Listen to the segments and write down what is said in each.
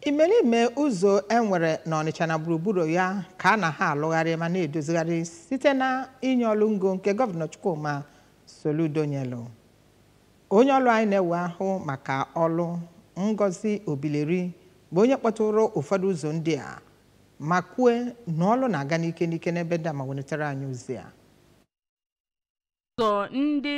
Imerime ụzọ enwere n'Ọnịcha na gburugburu ya ka a na ha alụgharị ma na-edozigharị site na inye ọlụ ngo nke Gọvanọ Chukwuma Soludo nyelu. Onye ọlụ anyị na-ewe ahụ maka ọlụ, Ngozi Obileri, bụ onye kpọtụrụ ụfọdụ ụzọ ndị a ma kwue na ọlụ na-aga n'ike n'ike n'ebe ndị a ma welitere anyị ozi a. Ụzọ ndị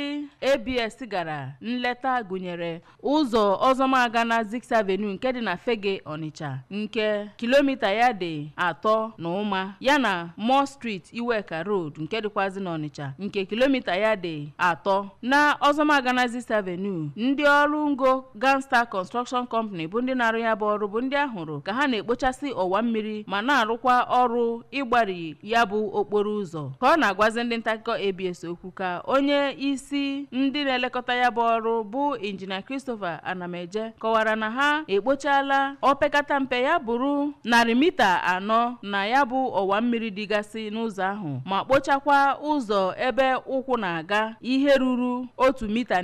ABS gara nleta gụnyere ụzọ Ọzọmagana Ziks Avenue nke dị na Fege, Ọnịcha, nke kilomita ya dị 3.5, yana Moore Street, Iweka Road nke dịkwazị n'Ọnịcha, nke kilomita ya dị 3. Na Ọzọmagana Ziks Avenue, ndị ọrụ ngo Ganstar Construction Company bụ ndị na-arụ ya bụ ọrụ bụ ndị ahụrụ ka ha na-ekpochasị ọwa mmiri ma na-arụkwa ọrụ ịgbari ya bụ okporo ụzọ. Ka ọ na-agwazi ndị ntaakụkọ ABS okwu, ka onye isi ndị na-elekọta ya bụ ọrụ bụ Injinia Christopher Anameje kọwara na ha ekpochala opekata mpe ya bụrụ 400 mita na ya bụ ọwa mmiri dịgasị n'ụzọ ahụ, ma kpochakwa ụzọ ebe ụkwụ na-aga ihe ruru 1.5 mita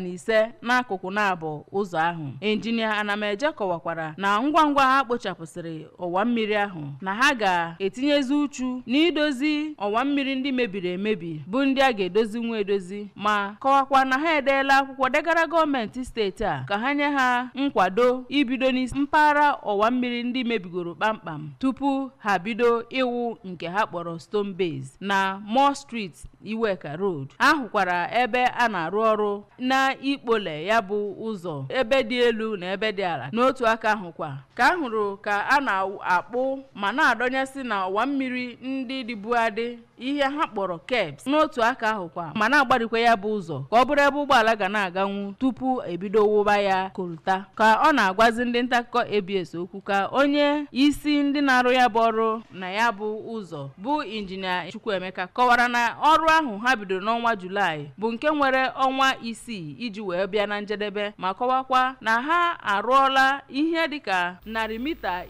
n'akụkụ na-abụ ụzọ ahụ. Injinia Anameje kọwakwara na ngwa ngwa ha kpochapụsịrị ọwa mmiri ahụ, na ha ga-etinyezi uchu n'idozi ọwa mmiri ndị mebiri emebi bụ ndị a ga-edozi nwa edozi, ma kọwakwa na ha edeela akwụkwọ degara gọọmenti steeti a ka ha nye ha nkwado ibido n'isi mpaghara ọwa mmiri ndị mebigoro kpamkpam tupu ha bido iwu nke ha kpọrọ stone base. Na Moore Street, Iweka Road, ahụkwara ebe a na-arụ ọrụ na ikpole ya bụ ụzọ ebe dị elu na ebe dị ala. N'otu aka ahụkwa ka a hụrụ ka a na-akpụ ma na-adọnyesị na ọwa mmiri ndị dịbu adị ihe ha kpọrọ kerbs. N'otu aka ahụkwa ma na-agbarikwa ya bụ ụzọ ka ọ bụrụ ebe ụgbọala ga na-aganwu tupu ebido wụba ya kolta. Ka ọ na-agwazi ndị ntaakụkọ ABS okwu, ka onye isi ndị na-arụ ya bụ ọrụ na ya bụ ụzọ bụ Injinia Chukwuemeka kọwara na ọrụ ahụ ha bidoro n'ọnwa Julaị bụ nke nwere ọnwa 6 iji wee bịa na njedebe, ma kọwakwa na ha arụọla ihe dịka 500.5 mita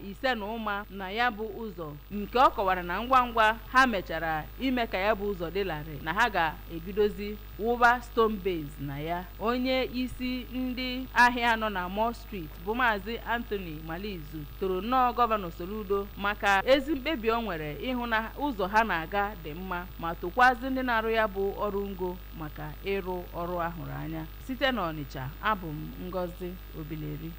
na ya bụ ụzọ, nke ọ kọwara na ngwa ngwa ha mechara ime ka ya bụ ụzọ dị larịị, na ha ga-ebidozi wụba stone base na ya. Onye isi ndị ahịa nọ na Moore Street bụ Maazị Anthony Malizu toro nnọọ Gọvanọ Soludo maka ezi mkpebi o nwere ịhụ na ụzọ ha na-aga dị mma, ma tokwazi ndị na-arụ ya bụ ọrụ ngo maka ịrụ ọrụ ahụrụ anya. Site n'Ọnịcha, abụ m Ngozi Obileri.